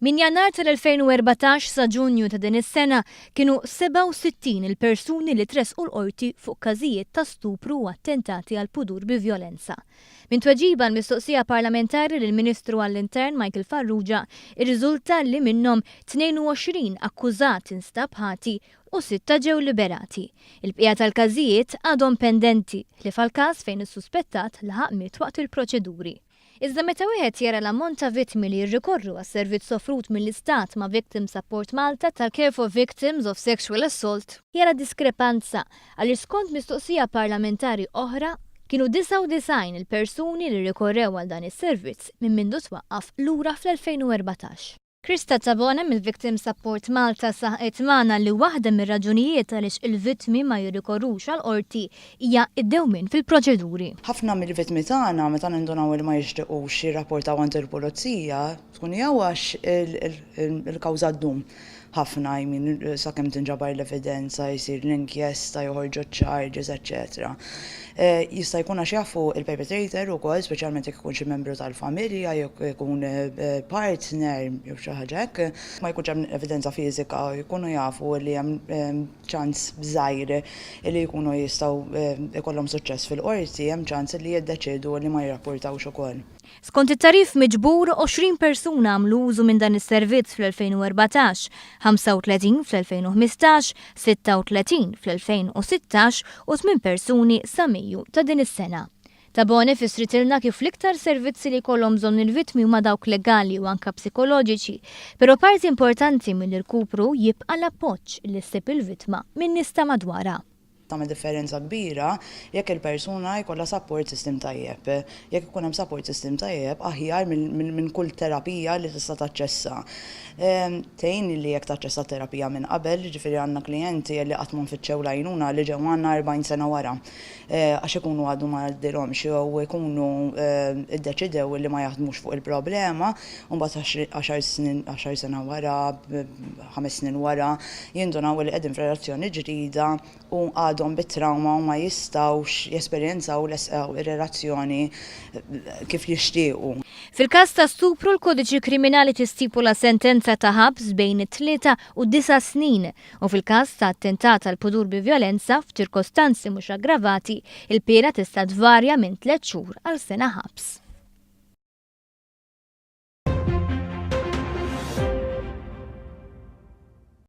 Minn Jannar tal-2014 sa Ġunju ta' din is-sena kienu 67 il-persuni li tressqu l-Qorti fuq każijiet ta' stupru u attentati għall-pudur bi vjolenza. Minn tweġiba għal mistoqsija parlamentari lill-Ministru għall-Intern Michael Farrugia irriżulta li minnhom 22 akkużat instab ħati u sitta ġew liberati. Il-bqija tal-każijiet għadhom pendenti, ħlief għall-każ fejn is-suspettat laħaq miet waqt il-proċeduri. Iżda meta wieħed jara l-ammont ta' vittmi li jirrikorru għas-servizz offrut mill-Istat ma' Victim Support Malta tal-Care for Victims of Sexual Assault, jara diskrepanza għaliex skont mistoqsija parlamentari oħra, kienu 99 il-persuni li rrikorrew għal dan is-servizz minn mindu twaqqaf lura fl-2014. Christa Tabone mill-Victim Support Malta saħqet magħna li waħda mir-raġunijiet għaliex il-vittmi ma jirrikorrux għall-Qorti hija d-dewmien fil-proċeduri. Ħafna mill-vittmi tagħna meta nindunaw li ma jixtiequx jirrapportaw għand il-pulizija tkun jew għax il-kawża ddum ħafna, I mean sakemm tinġabar l-evidenza, jsir l-inkjesta, joħorġu ċ-charges, eċċetera. Jista' jkun għax jafu il-perpetrator ukoll, speċjalment jekk ikun xi membru tal-familja, jekk ikun partner jew xi ħaġa hekk. Ma jkunx hemm evidenza fiżika, jkunu jafu li hemm ċans żgħir li jkunu jistgħu jkollhom suċċess fil-qorti, hemm ċans li jiddeċiedu li ma jirrapportawx ukoll. Skont it-tagħrif miġbur, 20 persuna għamlu użu minn dan is-servizz fl-2014, 35 fl-2015, 36 fl-2016 u tmien persuni sa Mejju ta' din is-sena. Tabone fissritilna kif l-iktar servizzi li jkollhom bżonn il-vittmi huma dawk legali u anke psikoloġiċi, però parti importanti mill-irkupru jibqa' l-appoġġ li ssib il-vittma min-nies ta' madwarha. Tagħmel differenza kbira jekk il-persuna jkollha support system tajjeb. Jekk ikun hemm support system tajjeb aħjar minn kull terapija li tista' taċċessa. Tgħin li jekk taċċessa terapija minn qabel, jiġifieri għandna klijenti li qatt ma nfittxew l-għajnuna li ġew għandna 40 sena wara għax ikunu għadu ma għaddilhomx jew ikunu ddeċidew li ma jaħdmux fuq il-problema u mbagħad għaxar snin għaxar sena wara, ħames snin wara jindunaw li qegħdin f'relazzjoni ġdida u għadhom bit-trawma u ma jistgħux jesperjenzaw ir-relazzjoni kif jixtiequ. Fil-każ ta' stupru l-Kodiċi Kriminali tistipula sentenza ta' ħabs bejn tlieta u disa' snin u fil-każ ta' attentat għal pudur bi vjolenza f'ċirkostanzi mhux aggravati, il-piena tista' tvarja minn tliet xhur għal sena ħabs.